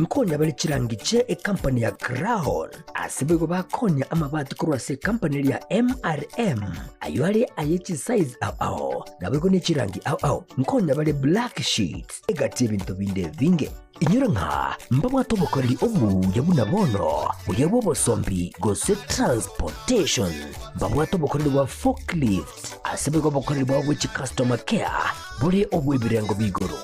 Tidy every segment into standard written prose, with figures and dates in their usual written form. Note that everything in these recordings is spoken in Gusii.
Nkonya bare chirangi chie ecompany ya Crown. Ase boigo bakonya amabati korwa ase ecompany eria ya MRM, ayio are aye chisize ao ao, naboigo ne chirangi ao ao. Nkonya bare black sheets, egati y'ebinto binde ebinge. Inyora ng'a mbabwate obokoreri obuya buna bono, buya bw'obosombi gose transportation. Mbabwate obokoreri bwa forklift, ase boigo obokoreri bwabo bwe chicustomer care bore obw'ebirengo b'igoro.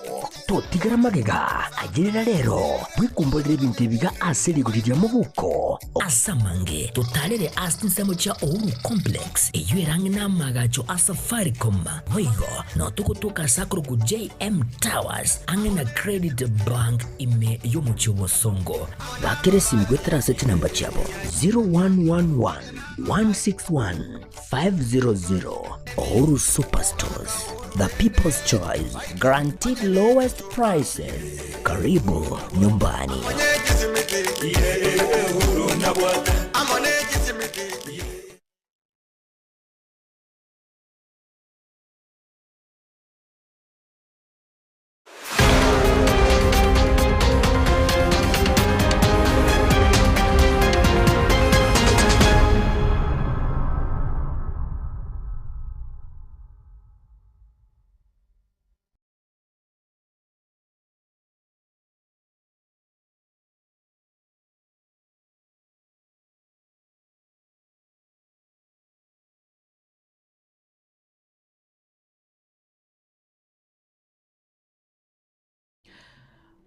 Totigera magega, ayerera rero, bwekumborere ebinto ebiga ase rigori ria mobuko. Ase amange, totarere ase chinsemo chia Uhuru Complex, eyio ere ang'e n'amaagacho a Safaricom. Boigo, nao togotoka ase akorokwa JM Towers, ang'e na Credit Bank ime y'omochie o Bosongo. Bakera esimi goetera ase chinamba chiabo 0111 161 500. Uhuru Superstores, the people's choice, guaranteed lowest prices. Karibu nyumbani.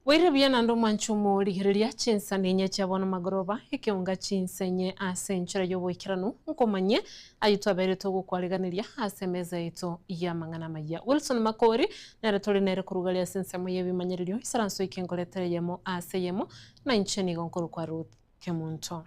Boire buya naende omwanche omorigereria chinsa ninye chia bono magoroba, ekeonga chinsa inye ase enchera y'oboikeranu, nkomanyie ayio twabeire togokwariganeria ase emeza yaito y'amang'ana amayia. Wilson Makori nere tore nere korugaria ase ensemo y'ebimanyererio, isaranso eke nkoretere eyemo ase eyemo, na inche nigo nkorokwa Ruth Kemunto.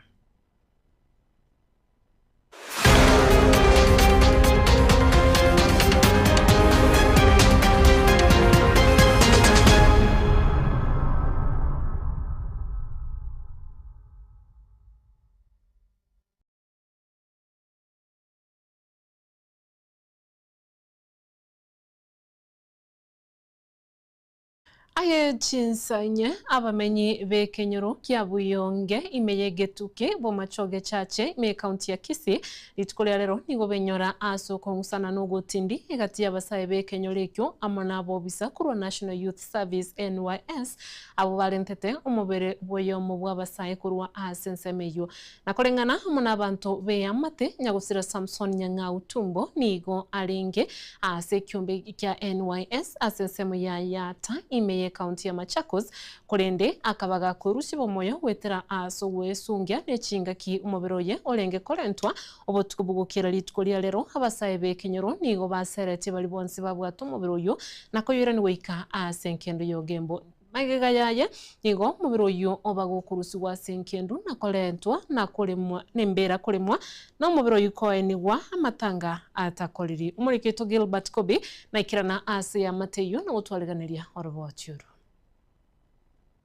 Aye chinsa inye abamenyi b'ekenyoro kia Buyonge ime y'egetuki Bomachoge Chache ime y'ecounty ya Kisii rituko ria rero nigo benyora ase okong'usana na ogotindi egati y'abasae b'ekenyoro ekio amo n'abobisa korwa National Youth Service, NYS, abwo barentete omobere bw'oyomo bw'abasae korwa ase ensemo eyio. Na koreng'ana amo n'abanto b'eamate, nyagosira Samson Nyang'au Tumbo nigo arenge ase ekiombe kia NYS ase ensemo ya Yatta ime y'ecounty ya Machakos, korende akaba gakorusia obomoyo goetera ase ogwesungia ne chingaki omobere oye orenge korentwa obotuko bogokiera rituko ria rero. Abasae b'ekenyoro nigo baseretie baria bonsi babwate omobere oyio na koyoirania goika ase enkendo y'ogembo. Magega yaye nigo omobere oyio oba gokorusigwa ase enkendu na korentwa na koremwa nembeera koremwa, na omobere oyio koenigwa amatanga atakoriri. Omoriki oito Gilbert Kobi naikerana ase eamate eyio na gotwariganeria oroboti oro.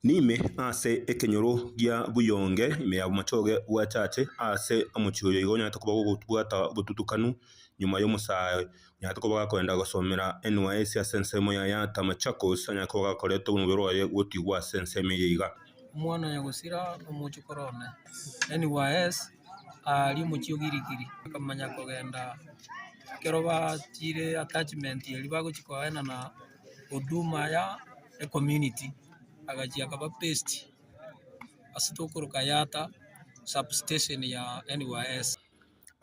Nime ase ekenyoro gia Buyonge, ime ya Bomachoge bwa Chache, ase omochie oyo igo onyarete koba gogobwata obotutukanu nyuma y'omosae Onyarete koba gakoenda gosomera NYS ase ensemo ya Yatta Machakos, anyare koba gakoreta omobere oye gotigwa ase ensemo eye iga. Omwana oyo gosira nomochokoro one, NYS, aaria omochie o Girigiri, akamanya kogenda ekero bachire attachment eria bagochia koenana huduma ya ecommunity, agachia akaba based ase tokoroka Yatta substation ya NYS.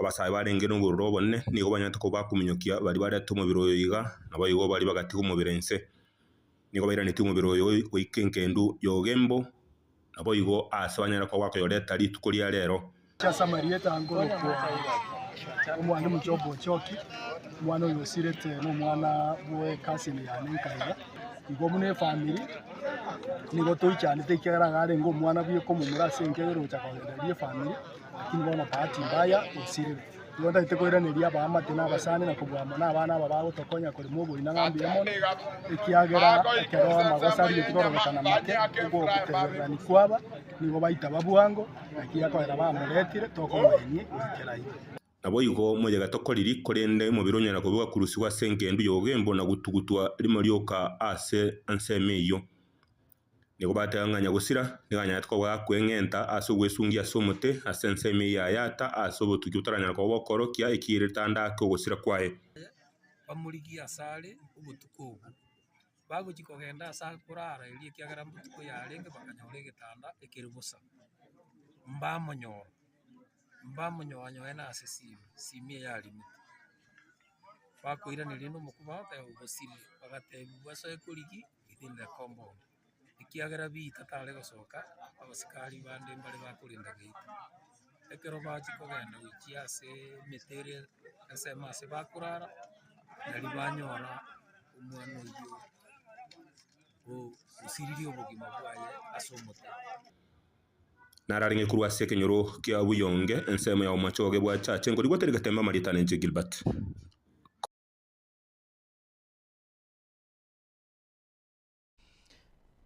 Abasae barenge nobororo obonene nigo banyarete koba bakominyokia baria barete omobere oyo iga, naboigo baria bagatiga omobere inse. Nigo bairanetie omobere oyo goika engendu y'ogembo, naboigo aase banyare koba bakoyoreta rituko ria rero. Ase amarieta nkorokwa Omwalimu Job Ochoki, omwana oyo osirete nomwana bwe ecousin yane nkaiga. Igo buna efamiri nigo toichanete ekiagera iga arenge omwana bweka omomura ase enka eye rocha kogendereria efamiri. Lakini bono bahati mbaya osirire. Nigo ntagete koiraneria abaamate na abasani na kobua amo nabana aba bagotokonya korema oboina ng'a mbuya mono, ekiagera ekero amagoso arigetie kororekana make, ogotebererania kwaba nigo baitaba bwango, naki akoera bamoretire tokomoenie goikera iga. Naboigo moyega tokoriri, korende omobere onyare koba ogakurusigwa ase engendu y'obogembo na gotugutwa rimo rioka ase ensemo eyio. Nigo bateba ng'a nyagosira nigo anyarete koba gakweng'enta ase ogwesungia ase omote ase ensemo eyio ya Yata ase obotuki botaranyara koba bokorokia ekiirete ande ake ogosira kwaye. Bamorigie asare obotuko obwo. Bagochia kogenda ase akorara erio ekiagera mbotuko yarenge bakanyora egetanda ekere bosa. Mbamonyora, mbamonyoa nyoe na ase esimi, esimi eye arimete. Bakoiraneria rende omokungu bagoteba obosirire, bagatebiwa asoe korigia within the compound, ekiagera biita tare gosoka, abasikari bande mbare bakorenda geita. Ekero bachia kogenda gochia ase emete ere ensemo ase bakorara, nari banyora omwana oyio osiririe obogima bwaye ase omote. Nararenge korwa ase ekenyoro kia Buyonge, ensemo ya Bomachoge bwa Chache, nkorigwa teri getembe amarieta nenche Gilbert.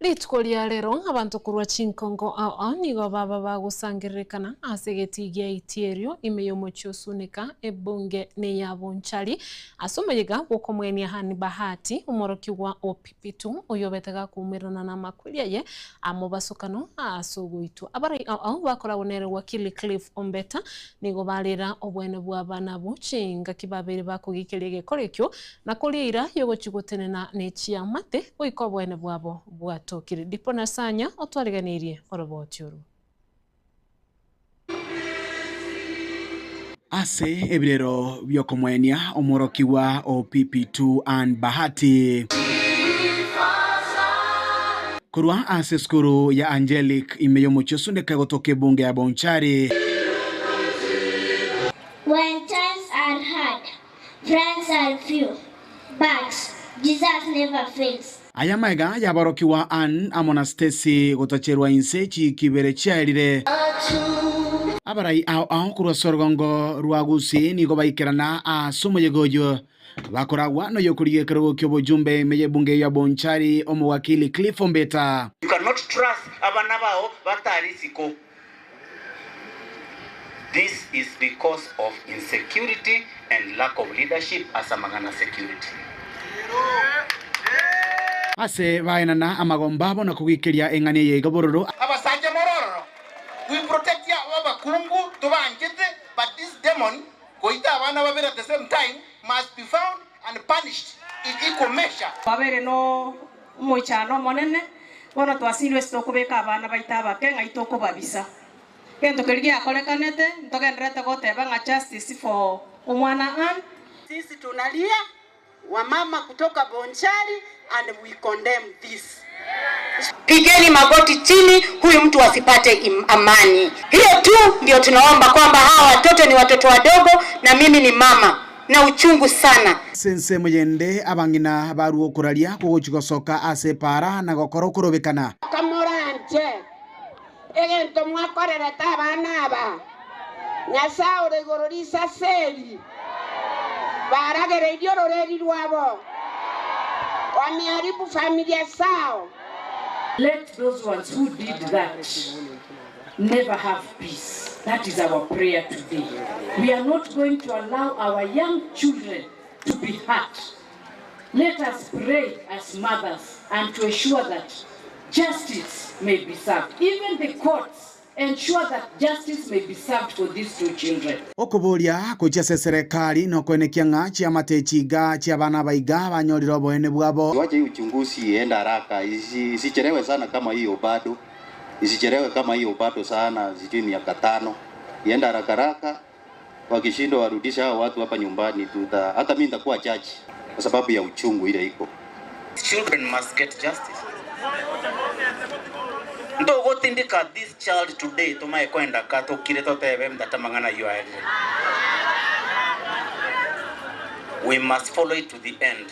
Rituko ria rero abanto korwa chinkongo ao ao nigo baba bagosangererekana ase egetii gia Itierio ime y'omochie o Sunika, ebunge neya Bonchari, ase omoyega bw'okomwenia Anne Bahati, omworokigwa o Pitu, oyobete gakoumerana namakweri aye amobasokano ase ogoitwa. Abarai ao ao bakoragwa nere Wakili Cliff Ombeta nigo barera obwene bw'abana abwo chingaki babeire bakogikeria egekora ekio na koria eira y'ogochia gotenena ne chiamate goika obwene bwabo bwatokire. Dipo Nasanya otwariganirie oroboti orwo. Ase ebirero bi'okomoenia omworokigwa o PP2 Ann Bahati. Korwa ase esukuru ya Angelic ime y'omochie o Sundeka egotoka ebunge ya Bonchari. When times are hard, friends are few, but Jesus never fails. Aya amaiga y'aborokigwa Ann amo na Stacy gotacherwa inse chiiki ibere chiaerire. Abarai ao ao korwa ase orogongo rwa Gusii nigo baikerana ase omoyega oyio bakoragwa noyokorigia ekerogo ki'obojumbe ime y'ebunge ya Bonchari omowakili Cliff Ombeta. You cannot trust abana bao batari isiko. This is because of insecurity and lack of leadership ase amang'ana security. Ase baenana amagomba abo na kogikeria eng'ana eye iga bororo. Abasacha more ororo, we protect abakungu tobanchete but this demon goita abana babere at the same time must be found and punished in equal measure. Twabeire nomoichano omonene, bono twasinyirwe ase tokobeka abana baito abake ng'ai tokobabisa. Egento keria giakorekanete, ntogendererete goteba ng'a justice for omwana Ann. Sisi tunalia, wamama kutoka Bonchari and we condemn this. Pigeni magoti chini, huyu mtu asipate amani. Hiyo tu ndio tunaomba kwamba hawa watoto ni watoto wadogo na mimi ni mama na uchungu sana. Ase ensemo yende abang'ina barue okoraria kw'ogochia gosoka ase epaara na gokora okorobekana. Kamoranche egento mwakorerete abana aba, Nyasae ore igoro risase eri, baragereirie ororeeri rwabo, wameharibu familia zao. Let those ones who did that never have peace. That is our prayer today. We are not going to allow our young children to be hurt. Let us pray as mothers and to ensure that justice may be served. Even the courts ensure that justice may be served for these two children. Okoboria gochia ase eserekari nokoenekia ng'a chiamate echi iga chi'abana aba iga banyorire oboene bwabo. Wache hii uchunguzi iende haraka, isichelewe sana kama hiyo bado, isichelewe kama hiyo bado sana, sijui miaka tano, iende haraka haraka. Wakishindwa warudisha hao watu hapa nyumbani, tuta hata mimi nitakuwa jaji kwa sababu ya uchungu ile iko. Children must get justice. Ntogotindika this child today tomae koenda ka tokire totebe mtata mang'ana ayio aerire. We must follow it to the end.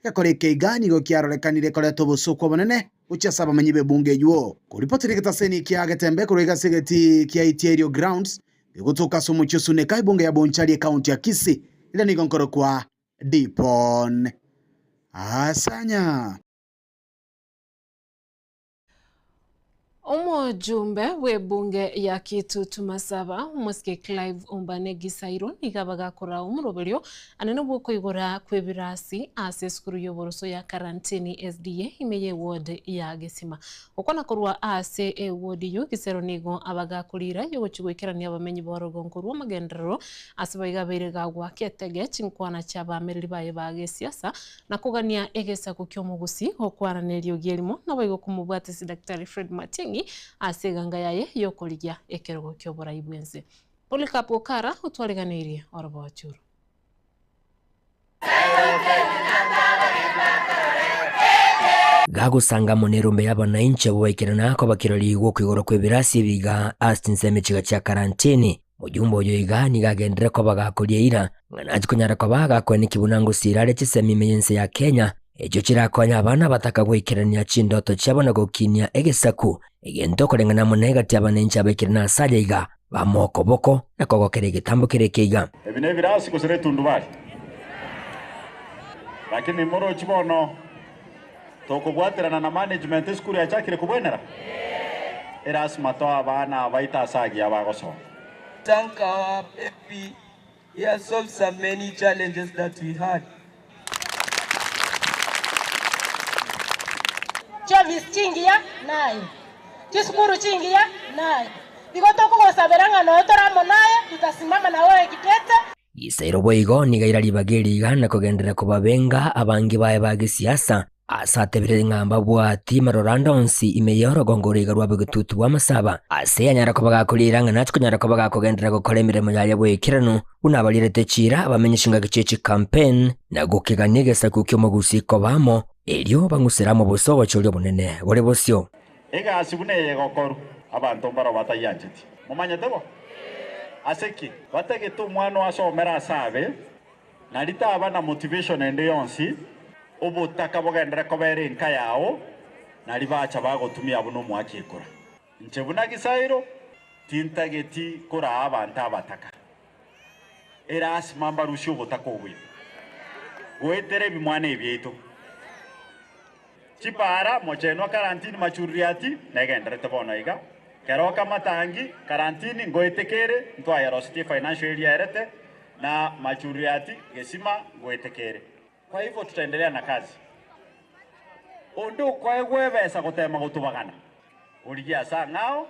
Egekora eke iga nigo kiarorekanire koreta obosooku obonene gochia ase abamenyi b'ebunge eyio. Koripotera egetaseni kia Getembe korwa iga ase egetii kia Itierio Grounds gegotoka ase omochie o Suneka ebunge ya Bonchari ekaunti ya Kisii ere nigo nkorokwa Dipon Asanya. Omojumbe bw'ebunge ya Kitutu Masaba, omosike Clive Ombane Gisairo nigo abagakora omoroberio anene bw'okoigora kw'ebirasi ase esukuru y'oboroso ya Karantini SDA ime y'eward ya Gesima. Gokwana korwa ase eward eyio, Gisairo nigo abagakorira yogochia goikerania abamenyi b'orogongo rw'amagenderero ase baiga abeire gagwaka etege chinkwana chi'abaamereri baye ba gesiasa na kogania egesaku ki'omogusii gokwana neriogi erimo, naboigo komobwatisia Daktari Fred Matiang'i ase eganga yaye y'okorigia ekerogo ki'oborai bw'ense. Polycarp Okara otwariganeirie oroboochi oro. Gagosanga amo nerombe y'abanainchi abwo baikerana koba kirori gw'okoigorwa kw'ebirasi ebiga ase chinsemo echiga chia karantini. Mojumbe oyo iga nigo agenderere koba gakoria eira, ng'a nachie konyara koba gakoeneki buna ngosiira are chisemi ime y'ense ya Kenya, echio chirakonye abana abataka goikerania chindoto chiabo na gokinia egesaku, egento okoreng'ana amo negati abanenchi abaikerana ase aya iga, bamoa okoboko na kogokera egetambo kere eke iga. Ebi nebirasi gose netundubari? Lakini morochi bono tokobwaterana na management esukuru yachakire kobwenera? Erasima toe abana abaito ase agiya bagosoma. Thank our MP, he has solved some many challenges that we had. Chiofisi chingiya naye, chisukuru chingiya naye. Igo tokogosabera ng'a noyo tore amo naye, tutasimama na wewe kidete. Gisairo boigo nigo aira ribaga eri iga na kogenderera kobabenga abange baye ba gesiasa, ase atebire ng'a mbabwati maroro ande onsi ime y'orogongo oro iga rwa bogetutu bw'amasaba, ase anyare koba gakoriira ng'a nache konyara koba gakogenderera gokora emeremo yaye boikeranu, buna abarierete chiira abamenye chingaki chie chicampaign, na gokegania egesaku ki'omogusii koba amo, erio bang'usere amo bosa obochori obonene bore bosio. Egasi buna eye egokorwa, abanto mbarabwo batayiancheti. Momanyete bo? Ase ki? Batagete omwana oo asomere ase abe, nari taba na motivation ende yonsi, obotaka bogenderere kobera enka yao, nari bacha bagotumia buna omoaki ekura. Inche buna Gisairo, tintageti koraa abanto abataka. Erasima mbarusie obotaka obwo ime, goetera ebimwana ebiaito. Chipaara, mochenwa karantini machurriati, negenderete bono iga. Keroka matangi, karantini ngoeteka ere, ntwayerosetie financial area erete, na machurriati, gesima, ngoeteka ere. Kwa hivyo tutaendelea na kazi. Onde okoegwa ebesa gotema gotubagana, origie ase ang'ao,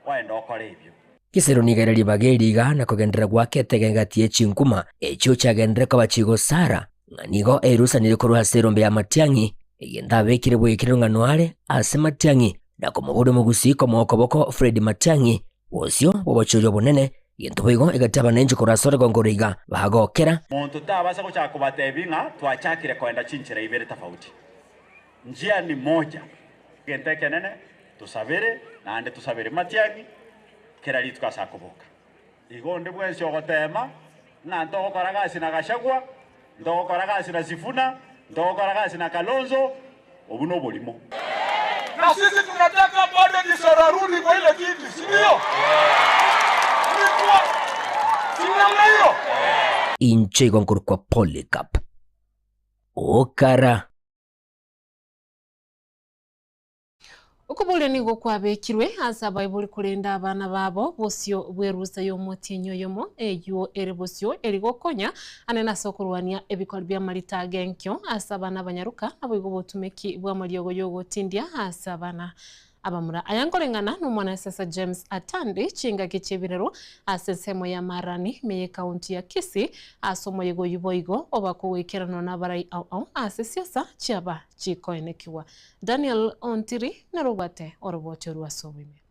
kwaenda okore ebio. Gisero nigo ere ribaga eri iga na kogenderera goaka etege egati ye chinkuma echio chiagenderere koba chigosara, ng'a nigo erusanire korwa ase erombe ya Matiang'i, egento abekire bwekire rong'ano are ase Matiang'i na komoboria omogusii komoa okoboko Fred Matiang'i bosio bw'obochori obonene, egento boigo egati abananchi korwa ase orogongo oro iga bagokera. Monto tabasa gochaka kobatebia ng'a twachakire koenda chinchera ibere tofauti. Njia ni moja. Egento ekenene tosabere, naende tosabere matiang'i kera rituko ase akoboka. Igo onde bwensi ogoteema ng'a ntogokora gasi na Gachagua, ntogokora gasi na Sifuna, ntogokora gasi na Kalonzo, obwo noborimo. Na sisi tunataka bado Gisaro arudi kwa ile kiti, si ndio? Si namna hiyo? Inche igo nkorokwa Polycarp Okara. Okoboria nigo kwabekirwe ase abaibori korenda abana babo bosio bw'erusa y'omotienyi oyomo, eyio ere bosio eri gokonya anene ase okorwania ebikori bi'amarita ag'enkio ase abana abanyaroka, naboigo obotumeki bw'amariogo y'ogotindia ase abana Abamura aya nkoreng'ana nomwanasiasa James Atandi chingaki chi'ebirero ase ensemo ya Marani ime y'ekaunti ya Kisii ase omoyega oyio boigo oba kogoikeranwa nabarai ao ao ase siasa chiaba chikoenekigwa. Daniel Ontiri nere obwate oroboti orwo ase oboime.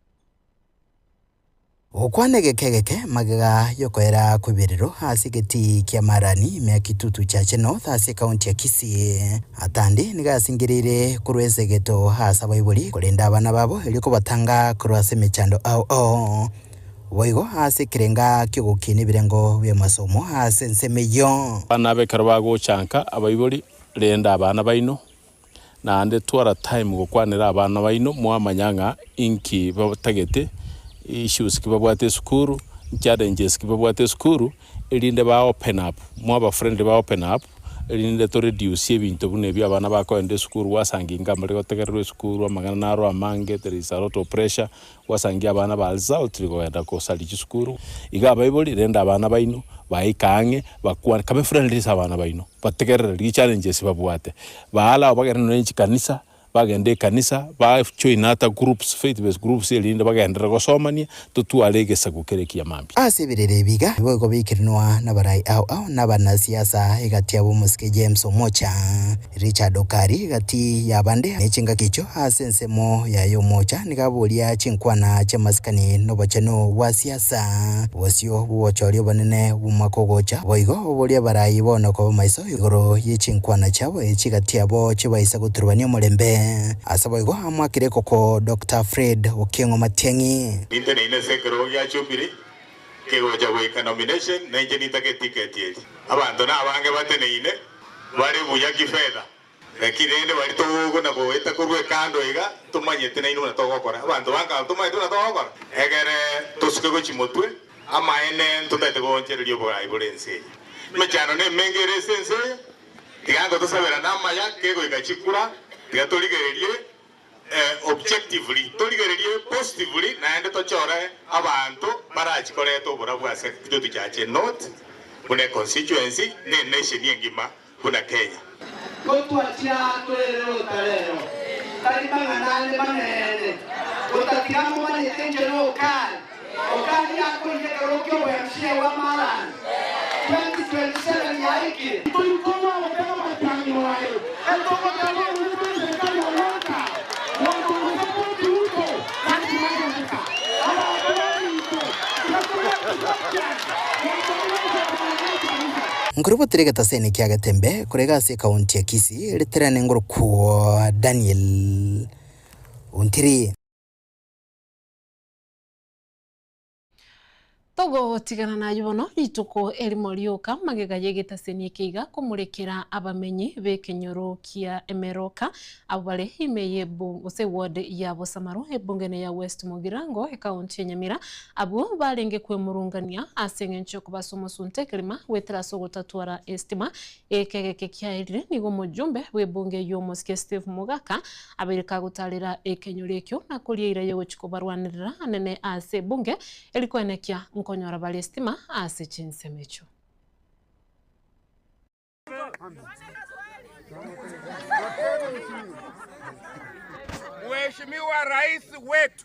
Gokwana egeka egeke magega y'okoera kw'ebirero ase egetii kia Marani ime ya Kitutu Chache North ase ekaunti ya Kisii. Atandi nigo asingereire korwa esegeto ase abaibori korenda abana babo erio kobatanga korwa ase emechando ao ao. Boigo ase ekerenga ki'ogokiina ebirengo bi'amasomo ase ensemo eyio. Abana aba ekero bagocha nka abaibori, renda abana baino, Naende twara time gokwanera abana baino mwamanya ng'a inki batagete, issues ki babwate esukuru, challenges ki babwate esukuru, erinde ba open up, mwaba friendly ba open up, Erinde to reduce ebinto buna ebio abana bakoenda esukuru gwasangia inga mbare gotegererwa esukuru amang'ana naro amange there is a lot of pressure gwasangia abana ba resultly kogenda kosaria chisukuru. Iga abaibori renda abana baino baike ang'e bakwane kabe friendly ase abana baino bategerere rigia challenges babwate baare bagende nonye chikanisa Bagende ekanisa, ba join ata groups, faith based groups erinde bagenderere gosomania, totware egesaku kere ekiya mambia. Ase ebirero ebi iga nigo baikirinwa nabarai ao ao na abanasiasa egati yabo omosike James Omocha, Richard Okari egati y'abande ne chingaki echio ase ensemo yaye Omocha nigo aboria chinkwana chi'amasikani na obochenu bwa siasa bosio bw'obochori obonene bw'omwaka ogocha boigo oboria abarai bono koba maiso Igoro ye chinkwana chiabo echi gati yabo chibaisa goturubania omorembe. Ase boigo amoakire ekoko Doctor Fred Okieng'o Matiang'i. Ninteneine ase ekerogo gia Jubilee kegocha goika nomination, na inche nintake etiketi eria. Abanto nabange bateneine bare buya kifedha, lakini rende baria togokuna goeta korwa ekando iga ntomanyete nainwe buna togokora. Abanto ba nkao ntomanyete buna togokora? Egere tosuke gochia motwe. Amaene ntotagete goonchoreria oborai bore ense eye. Emechando nemenge ere ase ense eye, tiga ngotosaberane amaya kegoika chikura, tiga torigererie objectively, torigererie positively naende tochore abanto barachi koreta oborabu ase Kitutu Chache North buna econstituency ne enation engima buna Kenya. Gotwachia torere rotarero, tari mang'ana ande manene, gotatiga momanyete inche nokari. Okari akoire ekerogo ki'oboMCA bwa Marani 2027 yaikire. Toikonywa goteba amatang'ino aye, etogoteba oboruoti bw'eserikari ya Walter, monto ogosapoti Ruto lasima agochika. Abanto baminto, tiga tobwate structures, monto ogosoka na ekanisa. Nkorobotire egetaseni kia Getembe korega ase ekaunti ya Kisii riterane ngorokwo Daniel Ontiri. Togotigana nayio bono rituko erimo rioka magega y'egetaseni eke iga komorekera abamenyi b'ekenyoro kia Emeroka abwo bare ime y'ebu gose eward ya Bosamaro ebungene ya West Mugirango ekaunti ya Nyamira abwo barenge kwemurungania ase eng'encho y'okobasa omosunte ekerima goetera ase ogotatwara estima Eke egeke kiaerire nigo omojumbe bw'ebunge y'omosike Steve Mogaka abeire kagotarera ekenyoro ekio na koria eira y'ogochia kobarwanerera anene ase ebunge eri koenekia nkonyora bare estima ase chinsemo echio. Mheshimiwa Rais wetu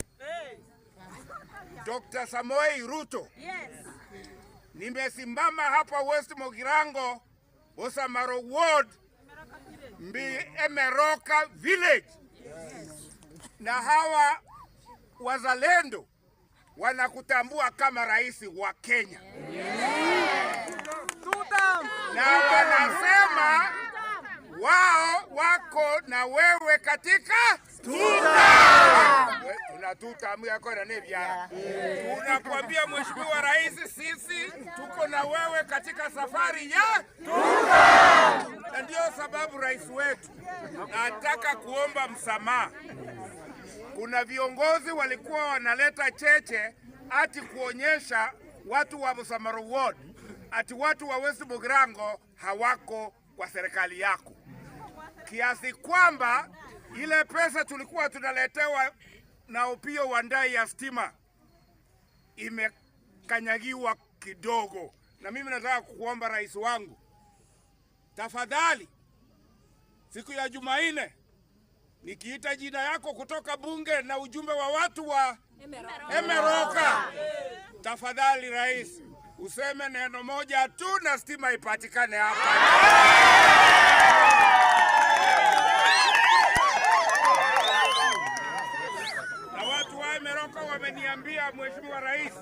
Dr. Samoei Ruto, nimesimama hapa West Mugirango, Bosamaro Ward, Mbi Emeroka Village, na hawa wazalendo wanakutambua kama rais wa Kenya na wanasema wao wako na wewe katika tuta. Tunatuta yakora ne biara. Tunakwambia Mheshimiwa Rais, sisi tuko na wewe katika safari ya tuta, na ndio sababu rais wetu, nataka kuomba msamaha. Kuna viongozi walikuwa wanaleta cheche ati kuonyesha watu wa Busamaro Ward ati watu wa West Mugirango hawako kwa serikali yako, kiasi kwamba ile pesa tulikuwa tunaletewa na Opiyo Wandayi ya stima imekanyagiwa kidogo. Na mimi nataka kukuomba rais wangu, tafadhali, siku ya Jumanne nikiita jina yako kutoka bunge na ujumbe wa watu wa Emeroka, tafadhali rais, useme neno moja tu na stima ipatikane hapa. Na watu wa Emeroka wameniambia, Mheshimiwa Rais,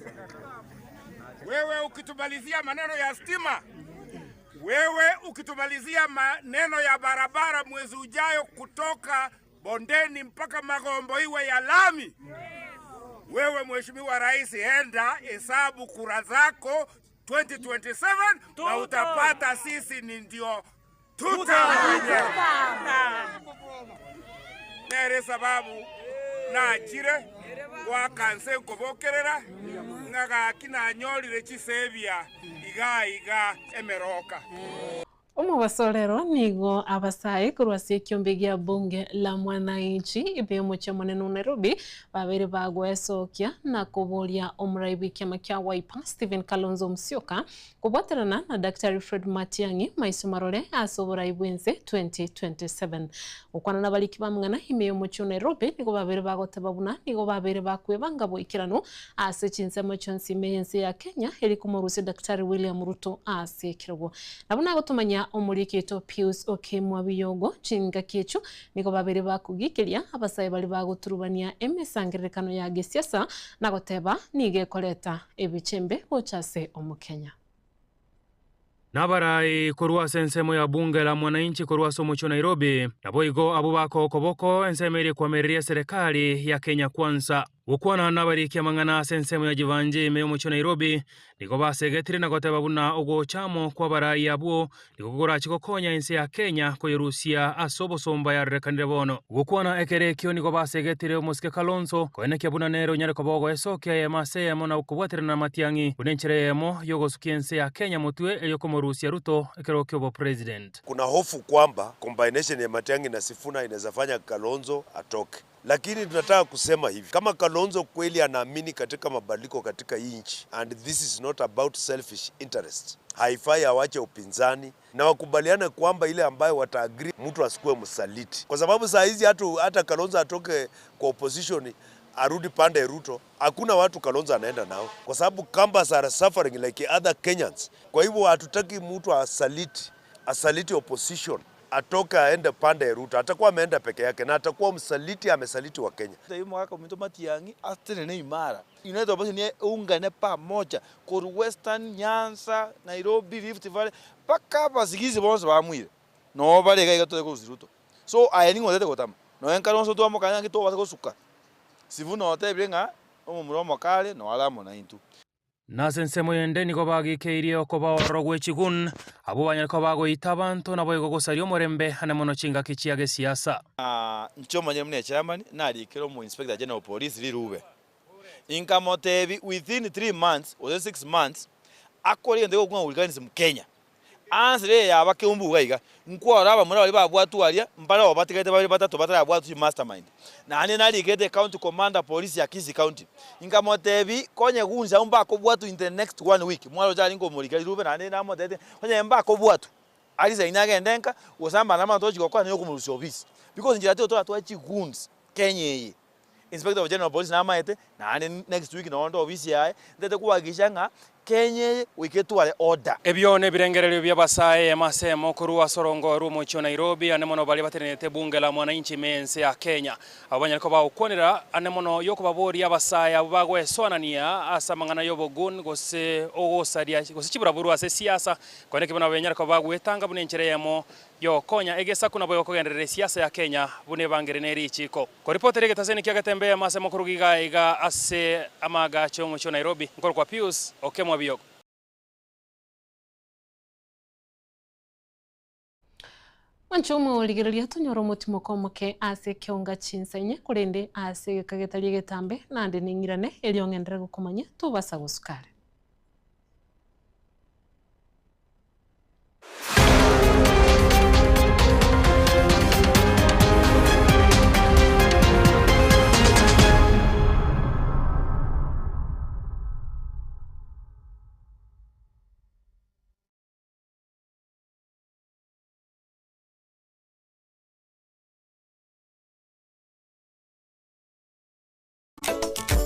wewe ukitumalizia maneno ya stima, wewe ukitumalizia maneno ya barabara mwezi ujayo kutoka bondeni mpaka Magombo iwe ya lami, wewe Mheshimiwa Rais, enda hesabu kura zako 2027 na utapata sisi ni ndio tuta wenyewe. Nere sababu nachire gwakanse nkobokerera ng'agaki nanyorire chisebia iga iga emeroka. Omobaso rero nigo abasae korwa ase ekiombe gia bunge la mwananchi ime y'omochie omonene o Nairobi babeire bagoesokia na koboria omorai bw'ekiama kia Wiper Stephen Kalonzo Musyoka kobwaterana na Daktari Fred Matiang'i maiso marore ase oborai bw'ense 2027. Gokwana nabariki bamang'ana ime y'omochie o Nairobi nigo babeire bagoteba buna nigo babeire bakwebanga boikeranu ase chinsemo chionsi ime y'ense ya Kenya eri komorusia Daktari William Ruto ase ekerogo. Nabo nagotomanya omoriki oito Pius Okemwa Biyogo chingaki echio nigo babeire bakogikeria abasae baria bagoturubania emesangererekano ya gesiasa na goteba nigo ekoreta ebichembe gocha ase omokenya. Nabarai korwa ase ensemo ya bunge la mwananchi korwa ase omochie o Nairobi, naboigo abwo bakoa okoboko ensemo eria ekwamereria eserekari ya Kenya Kwanza. Gokwana nabariki amang'ana ase ensemo ya Jevanjee ime y'omochie o Nairobi, nigo basegetire na goteba buna ogocha amo kw'abarai abwo nigo korache gokonya ense ya Kenya koyerusia ase obosomba yarorekanire bono. Gokwana ekero ekio nigo basegetire omosike Kalonzo koenekia buna nere onyare koba ogoesokia eyemo ase eyemo na kobwaterana na Matiang'i buna enchera eyemo y'ogosukia ense ya Kenya motwe erio komorusia Ruto ekero ki'obopresident. Kuna hofu kwamba combination ya Matiang'i na Sifuna inaweza fanya Kalonzo atoke. Lakini tunataka kusema hivi, kama Kalonzo kweli anaamini katika mabadiliko katika hii nchi, and this is not about selfish interest, haifai awache upinzani na wakubaliane kwamba ile ambayo wataagree, mtu asikuwe msaliti, kwa sababu saa hizi hata hata Kalonzo atoke kwa opposition arudi pande ya Ruto, hakuna watu Kalonzo anaenda nao, kwa sababu Kambas are suffering like other Kenyans. Kwa hivyo hatutaki mtu asaliti asaliti opposition atoke aende pande ya Ruto, atakuwa ameenda peke yake na atakuwa msaliti, amesaliti wa Kenya. Hii mwaka ominto Matiang'i atenene imara United Opposition ungane pamoja koru Western, Nyanza, Nairobi, Rift Valley mpaka abasigizi bonsi bamwire no bare iga iga tore korusia Ruto so aye ning'o otete gotama nonya Kalonzo twamokanya ng'a tobasa gosuka Sifuna otebire ng'a omomura omokare noare amo naintwe. Na ase ensemo ende nigo bagikeirie okoba ororo gwe chigun, abwo banyare koba bagoita abanto, naboigo gosaria omorembe ane mono chingaki chia gesiasa. Inche omonyene buna echairman narikire omo inspector general of police rirube inkamotebi within 3 months gose 6 months akore egento gegokwa ng'a hooliganism Kenya. Answer eye yaba keumbu iga iga, nkwarora abamura baria babwatwe aria mbare oo batigarete babere batato batarabwatwa chi mastermind. Naende narikete county commander police ya Kisii county inkamotebi konye gunsi abwo mbakobwatwa in the next one week mwaroche aria nkomorikera rirube naende namotebetie onye mbakobwatwa aresign agende nka gose amaandamano togochi gokora nigo okomorusia ofisi because inchera tito toratware chigoons Kenya eye. Inspector of General Police namaete, naende next week noo nde ofisi yaye, ntete koakikisha ng'a Kenya eye goika etware order. Ebio nebirengererio bi'abasae eyemo ase eyemo korwa ase orongo rw'omochie o Nairobi, ane mono baria batenenete ebunge la mwananchi ime y'ense ya Kenya. Abwo banyare koba bagokwanera ane mono y'okobaboria abasae abwo bagoesoanania ase amang'ana y'obogun gose ogosaria gose chiburaburu ase esiasa, korende ki buna benyare koba bagoetanga buna enchera eyemo Y'ogokonya egesaku nabo egokogenderera esiasa ya Kenya buna ebangere ne richiiko. Koripotera egetaseni kia Getembe amo ase mokoruga iga iga ase amaagacho y'omochie o Nairobi, nkorokwa Pius Okemwa Biyogo. Mwanche omorigereria tonyore omotimoko omoke ase ekeonga chinsa inye, korende ase egeka getari egetambe, naende ning'irane, erio ng'enderere gokomanya, tobasa gosuka are.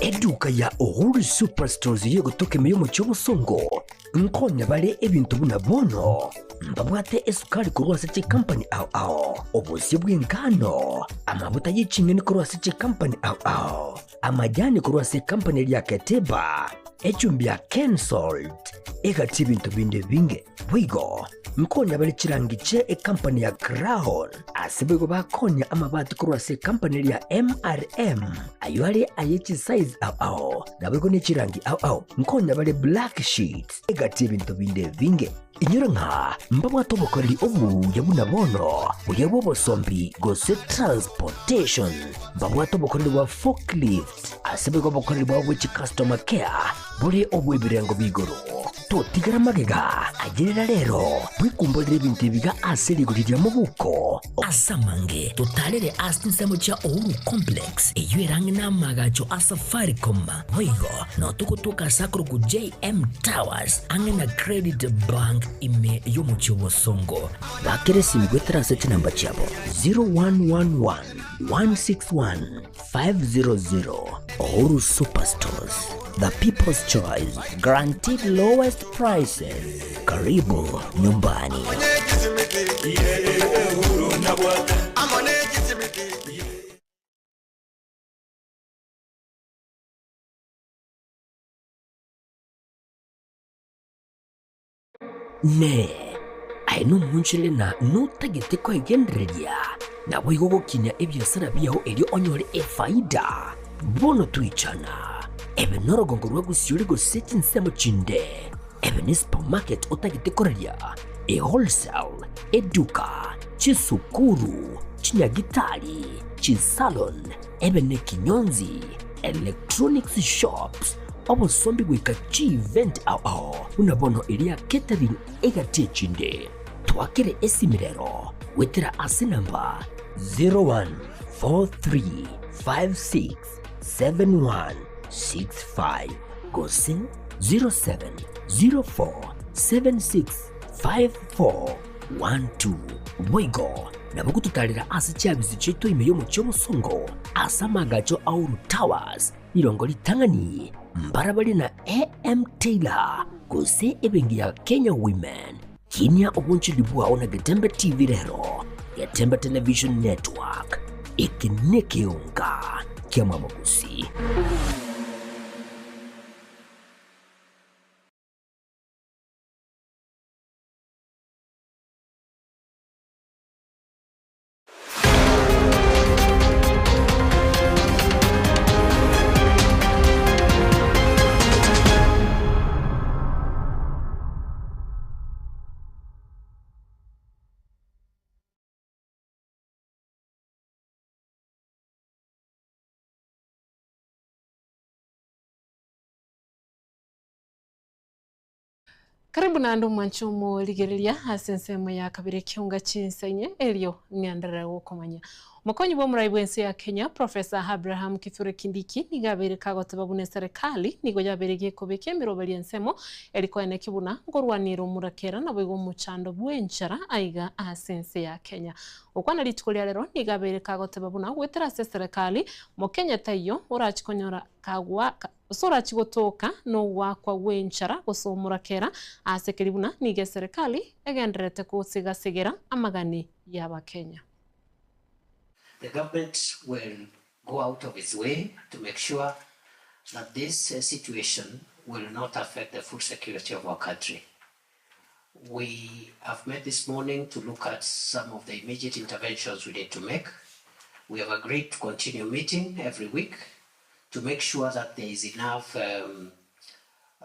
Eduka ya Uhuru Superstores y'egotoka ime y'omochie obosongo nkonya bare ebinto buna bono mbabwate esukari korwa ase chikampani ao ao, obosie bw'engano, amabuta ye ching'eni korwa ase chikampani ao ao, amajani korwa ase ekampani eria ya Keteba, echumbi ya Kensalt, egati ebinto binde ebinge. Boigo nkonya bare chirangi chie ekampani ya Crown, ase boigo bakonya amabati korwa ase ekampani eria ya MRM, ayio are aye chisize ao ao, naboigo ne chirangi ao ao. Nkonya bare black sheets, egati y'ebinto binde ebinge. Inyora ng'a mbabwate obokoreri obuya buna bono, buya bw'obosombi gose transportation. Mbabwate obokoreri bwa forklift, ase boigo obokoreri bwabo bwe chicustomer care bore obw'ebirengo bia igoro. Totigera magega, ayerera rero, bwekumborere ebinto ebiga ase rigori ria mobuko. Ase amange, totarere ase chinsemo chia Uhuru Complex, eyio ere ang'e namagacho a Safaricom. Boigo, notogotoka ase akorokwa JM Towers, ang'e na Credit Bank ime y'omochie o Bosongo. Bakera esimi goetera ase chinamba chiabo 0111 161 500. Uhuru Superstores, the people's choice, guaranteed lowest prices. Karibu nyumbani. Inee! Aye nomoonchorere na notagete kwegendereria, naboigo gokinia ebiasara biao erio onyore efaida? Bono toichana, ebe norogongo rwa gosiori gose chinsemo chinde, ebe ne supermarket otagete koraria, ewholesale, eduka, chisukuru, chinyagitari, chisalon, ebe nekinyonzi, electronics shops, obosombi goika chievent ao ao buna bono eria catering egati echinde. Twakere esimi rero goetera ase namba 0143567165 gose 0704765412. Boigo Nabo gototarera ase chiabisi chiaito ime y'omochie omosongo, ase amaagacho a Uhuru Towers, rirongo ritang'ani, mbarabare na AM Taylor, gose ebenki ya Kenya Women. Kinia obonchoreri bwao na Getembe TV rero, Getembe Television Network, eke nekeonga ki'amabogosi. Karibu naende omwanche omorigereria ase ensemo ya kabere ekiunga chinsa inye erio ng'enderere gokomanya. Omokonyi bw'omorai bw'ense ya Kenya Professor Abraham Kithure Kindiki nigo abeire kagoteba buna eserekali nigo yabeire gekobeka emeroberio ensemo eri koenekia buna nkorwanera omorakera naboigo omochando bw'enchara aiga ase ense ya Kenya. Gokwana rituko ria rero nigo abeire kagoteba buna goetera ase eserekali Mokenya taiyo orachi konyora kagwa Gose orachie gotoka nogoakwa gw'enchara gose omorakera aase keria buna nigo eserekari egendererete gosigasegera amagani y'Abakenya. The government will go out of its way to make sure that this situation will not affect the food security of our country. We have met this morning to look at some of the immediate interventions we need to make. We have agreed to continue meeting every week to make sure that there is enough um,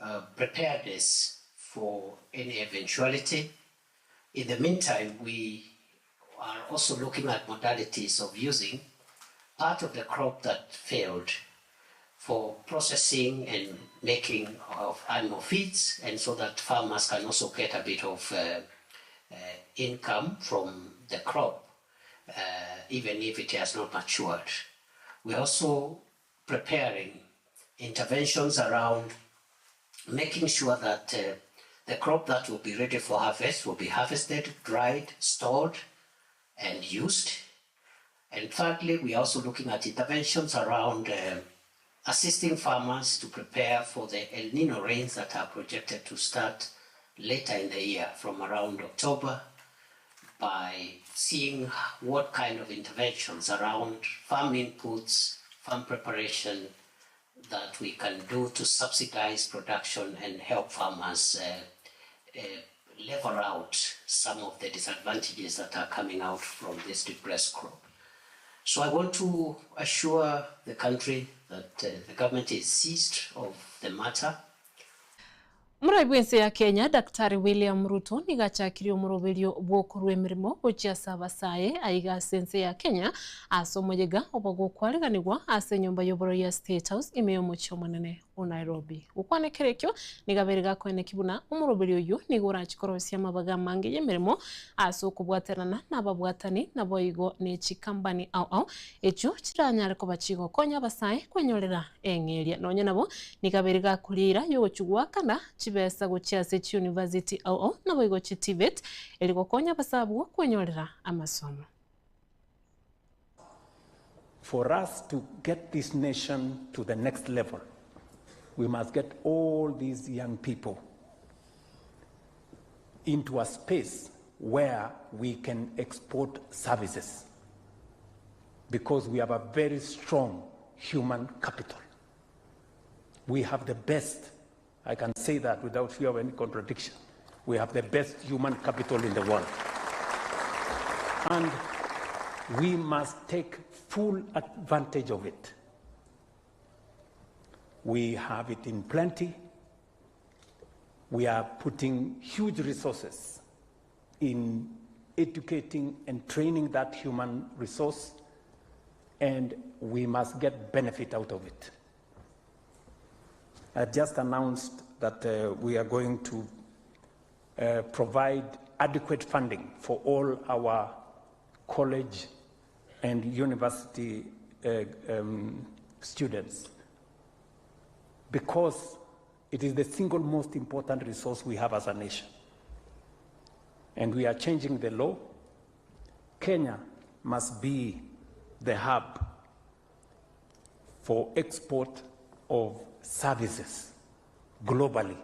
uh, preparedness for any eventuality. In the meantime, we are also looking at modalities of using part of the crop that failed for processing and making of animal feeds, and so that farmers can also get a bit of uh, uh, income from the crop, uh, even if it has not matured. We're also preparing interventions around making sure that uh, the crop that will be ready for harvest will be harvested, dried, stored, and used. And thirdly, we are also looking at interventions around uh, assisting farmers to prepare for the El Nino rains that are projected to start later in the year from around October by seeing what kind of interventions around farm inputs, farm preparation that we can do to subsidize production and help farmers uh, uh, level out some of the disadvantages that are coming out from this depressed crop. So I want to assure the country that uh, the government is seized of the matter. Omorai bw'ense ya Kenya, Daktari William Ruto nigo achakirie omoroberio bw'okorua emeremo gochia ase abasae aiga ase ense ya Kenya ase omoyega obo gokwariganigwa ase enyomba y'oborori ya State House ime y'omochie omonene o Nairobi. Gokwana ekero ekio nigo abeire gakoeneki buna omoroberio oyio nigo orache korosia amabaga amange y'emeremo ase okobwaterana nababwatani naboigo ne chikambani ao ao echio chiranyare koba chigokonya abasae kwenyorera eng'eria. Nonya nabo nigo abeire gakoria eira y'ogochia goakana chibesa gochia ase chiuniversity ao ao naboigo chi TVET eri gokonya abasae abwo kwenyorera amasomo. For us to get this nation to the next level, we must get all these young people into a space where we can export services because we have a very strong human capital. We have the best, I can say that without fear of any contradiction, we have the best human capital in the world. And we must take full advantage of it. We have it in plenty. We are putting huge resources in educating and training that human resource, and we must get benefit out of it. I've just announced that uh, we are going to uh, provide adequate funding for all our college and university uh, um, students because it is the single most important resource we have as a nation. And we are changing the law. Kenya must be the hub for export of services globally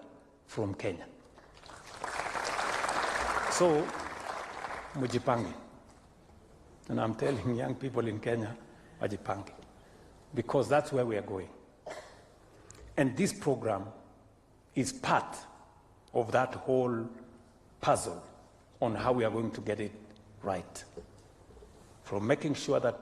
from Kenya. So, mujipange. And I'm telling young people in Kenya, wajipange. Because that's where we are going. And this program is part of that whole puzzle on how we are going to get it right. From making sure that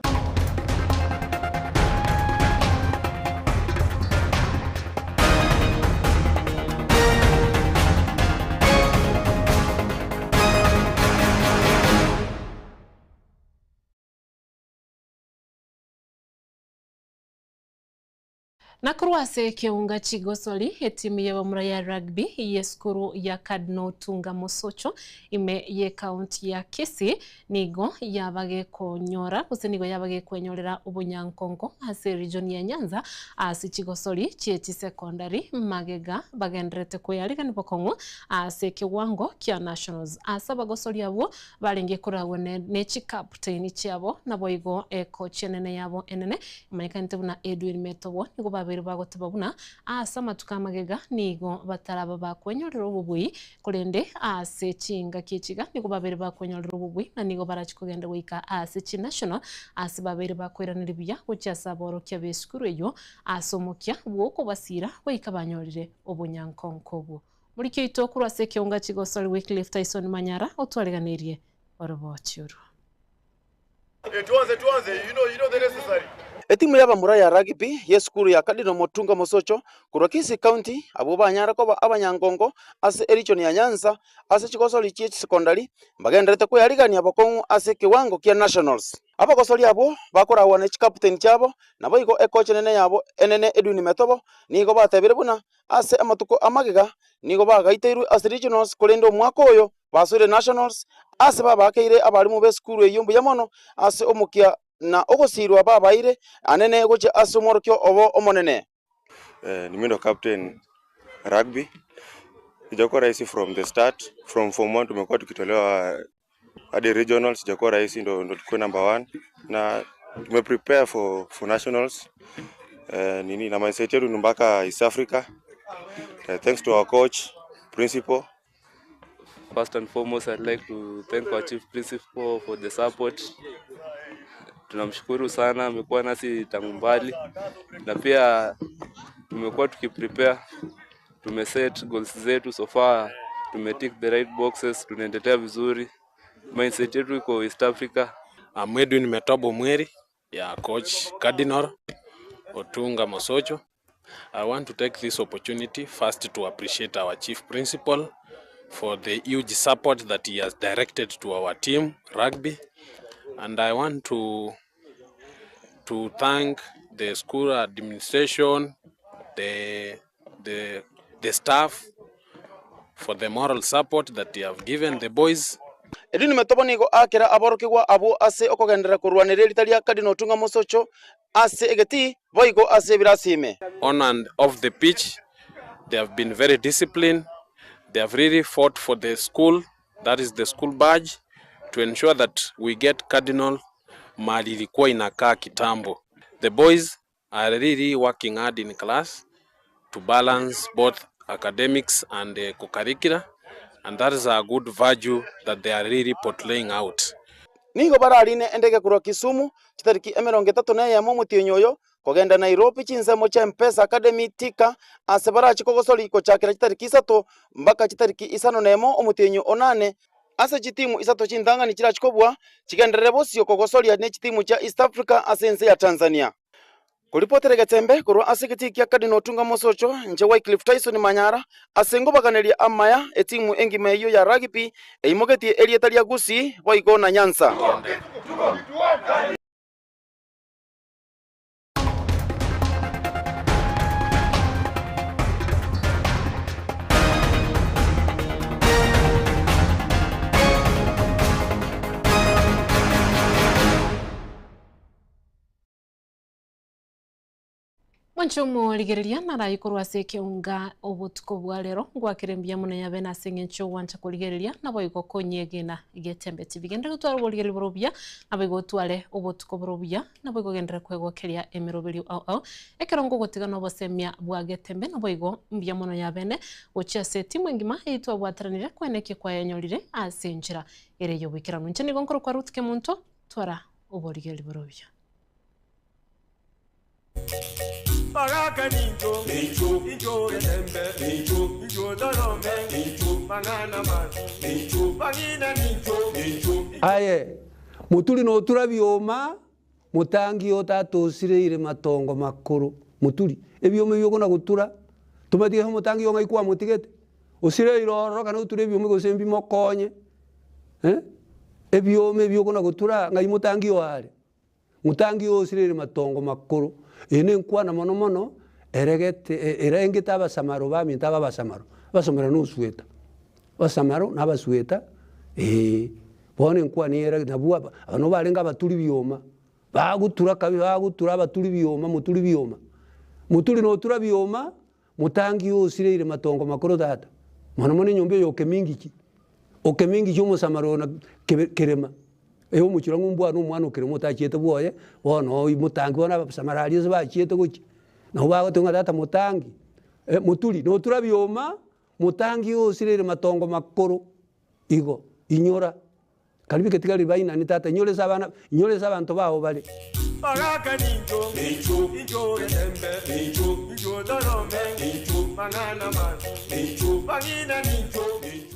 Na korwa ase ekeunga chigosori, etimu y'abamura ya rugby y'esukuru ya Cardinal Otunga Mosocho ime y'ekaunti ya Kisii nigo yaba gekonyora gose nigo yaba gekwenyorera obonyankonko ase eregion ya Nyanza ase chigosori chie chisecondary magega bagendererete kweyarigania bokong'u ase ekewango kia nationals. Ase abagosori abwo barenge koragwa ne chikapteini chiabo naboigo ekochi enene yabo enene Emanyekanete buna Edwin Metobo nigo babeire bagoteba buna aase amatuko amagega nigo bataraba bakwenyorera obobui, korende aase chingaki echiga nigo babeire bakwenyorera obobui na nigo barachie kogenda goika aase chinational aase babeire bakoiraneria buya gochia ase aborokia b'esukuru eyio aase omokia bw'okobasiira goika banyorire obonyankonko obwo. Morikio oito korwa ase ekeunga chigosori Wycliffe Tyson Manyara otwareganeirie orobochi orwo. Etimu y'abamura ya rugby y'esukuru ya Cardinal Motunga Mosocho korwa Kisii County abwo banyare koba abanyangongo ase erichoni ya Nyanza ase chigosori chie chisekondari mbagendererete kweyarigania bokong'u ase ekewango kia nationals. Abagosori abwo bakoragwa ne chikaputeni chiabo naboigo ekocha enene yabo enene Edwin Metobo nigo batebire buna ase amatuko amagega nigo bagaiteirwe ase regionals korende omwaka oyo Basoire Nationals, ase babaakeire abalimu b'esukuru eyio mbuya mono ase omokia na ogosiirwa babaeire anene gochia ase omworokia obo omonene. Ni mi ndo captain rugby. Ijakuwa rahisi from the start. From form 1 tumekuwa tukitolewa hadi regionals, ijakuwa rahisi ndo ndo tukue number one na tume prepare for, for nationals. Eh, nini na mindset yetu ni mpaka East Africa. Eh, thanks to our coach, principal First and foremost, I'd like to thank our chief principal for the support. Tunamshukuru sana, amekuwa nasi tangu mbali na pia tumekuwa tukiprepare, tumeset goals zetu so far, tumetick the right boxes, tunaendelea vizuri. Mindset yetu iko East Africa. I'm Edwin Metobo Mweri, ya coach Cardinal Otunga Mosocho. I want to take this opportunity first to appreciate our chief principal for the huge support that he has directed to our team rugby and I want to to thank the school administration, the, the, the staff for the moral support that they have given the boys. Edwin Metobo nigo aakera aborokigwa abwo ase okogenderera korwanera erita ria Cardinal Otunga Mosocho ase egetii boigo ase ebirasi ime. On and off the pitch they have been very disciplined, they have really fought for the school, that is the school badge, to ensure that we get Cardinal mahali ilikuwa inakaa kitambo. The boys are really working hard in class to balance both academics and uh, co-curricular and that is a good virtue that they are really portraying out. Nigo bararine endege korwa Kisumu chitariki 31 omotienyi oyo kogenda Nairobi chinsemo chia M-Pesa Academy Thika ase barache kogosoria gochakera chitariki isato mpaka chitariki isano nemo omotienyi o nane ase chitimu isato chintang'ani chirache kobua chigenderere bosio kogosoria ne chitimu chia East Africa ase ense ya Tanzania. Koripotera egetembe korwa ase egetii kia Cardinal Otunga Mosocho, inche Wycliffe Tyson Manyara, ase ngobaganeria amaya etimu engima eyio ya rugby eimogetie erieta ria Gusii boigo na Nyanza. Mwanche omorigereria narayi korwa ase ekeunga obotuko bwa rero ngwakere mbuya mono yabe nase eng'encho ogwancha korigereria naboigo konyegena Getembe TV. Genderera gotwara oborigereria bore obuya naboigo otware obotuko bore obuya naboigo genderera kwegokeria emeroberio ao ao ekero ngogotiga nobosemia bwa Getembe naboigo mbuya mono yabene gochia ase etimu engima eyio twabwateranire kwenekia kwayenyorire ase enchera ere y'oboikeranu. Inche nigo nkorokwa Ruth Kemunto twara oborigereria bore obuya. Baraka nincho, nincho, nincho getembe, nincho, nincho torome, nincho, mang'ana masu, nincho, bang'ina nincho, nincho. Aye, moturi notura bioma, motangi otatosireire matongo makoro, moturi, ebioma ebio okona gotura, tomatige ase omotangi ong'ai kwamotigete, osireire ororo kana oture ebioma gose mbimokonye, eh, ebioma ebio okona gotura ng'ai motangi oare. Motangi oosire ere matongo makoro, eye nenkwana mono mono eregete erengete abasamaro baminto aba abasamaro, abasomera na osueta, abasamaro na abasueta eh, bono enkwana eye ere nabwo aba aba nabo barenge abaturi bioma, bagotura kabi bagotura abaturi bioma moturi bioma, moturi notura bioma, motangi oosire ere matongo makoro tata, mono mono enyomba eye okemingichi, okemingichi omosamaro ona kebe kerema. Ee omochie ng'a ombwane omwana o kerema otachiete bwoye, bono oywo motangi bono abasamara aria ase bachiete gochia, nabo bagoteba ng'a tata motangi, moturi notura bioma, motangi osirire matongo makoro, igo, inyora, karibu eketigari bainani tata inyora ase abana, inyora ase abanto bao bare. Baraka nincho, nincho, nincho getembe, nincho, nincho torome, nincho, mang'ana masu, nincho, bang'ina nincho, nincho.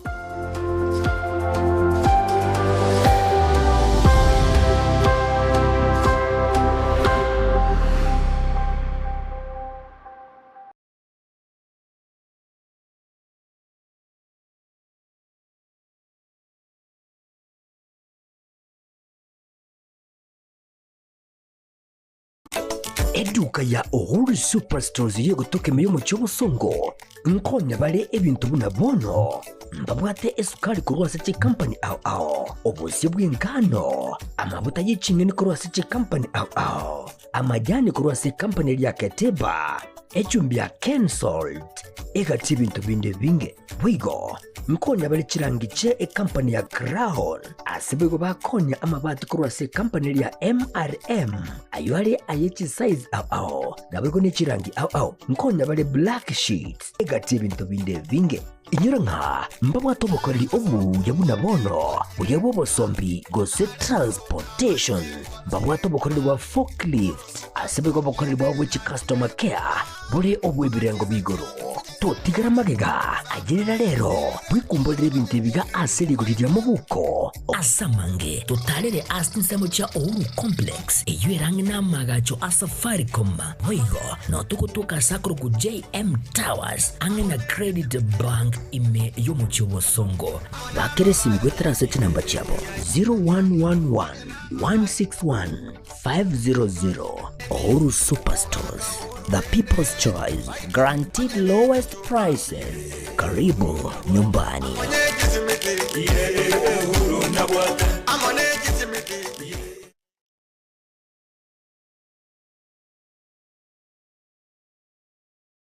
Eduka ya Uhuru Superstores y'egotoka ime y'omochie obosongo nkonya bare ebinto buna bono mbabwate esukari korwa ase chikampani ao ao, obosio bw'engano, amabuta ye ching'eni korwa ase chikampani ao ao, amajani korwa ase ekampani eria ya Keteba, echumbi ya Kensalt, egati ebinto binde ebinge. Boigo nkonya bare chirangi chie ekampani ya Crown, ase boigo bakonya amabati korwa ase ekampani eria ya MRM, ayio are aye chisize ao ao, naboigo ne chirangi ao ao. Nkonya bare black sheets, egati ebinto binde ebinge. Inyora ng'a mbabwate obokoreri obuya buna bono, buya bw'obosombi gose transportation. Mbabwate obokoreri bwa forklift, ase boigo obokoreri bwabo bwe chicustomer care bore obw'ebirengo bia igoro. Totigera magega, ayerera rero, bwekumborere ebinto ebiga ase rigori ria mobuko. Ase amange, totarere ase chinsemo chia Uhuru Complex, eyio ere ang'e namagacho a Safaricom. Boigo, nao togotoka ase akorokwa JM Towers, ang'e na Credit Bank ime y'omochie o Bosongo. Bakera esimi goetera ase chinamba chiabo 0111 161 500. Uhuru Superstores, the people's choice, guaranteed lowest prices. Karibu nyumbani.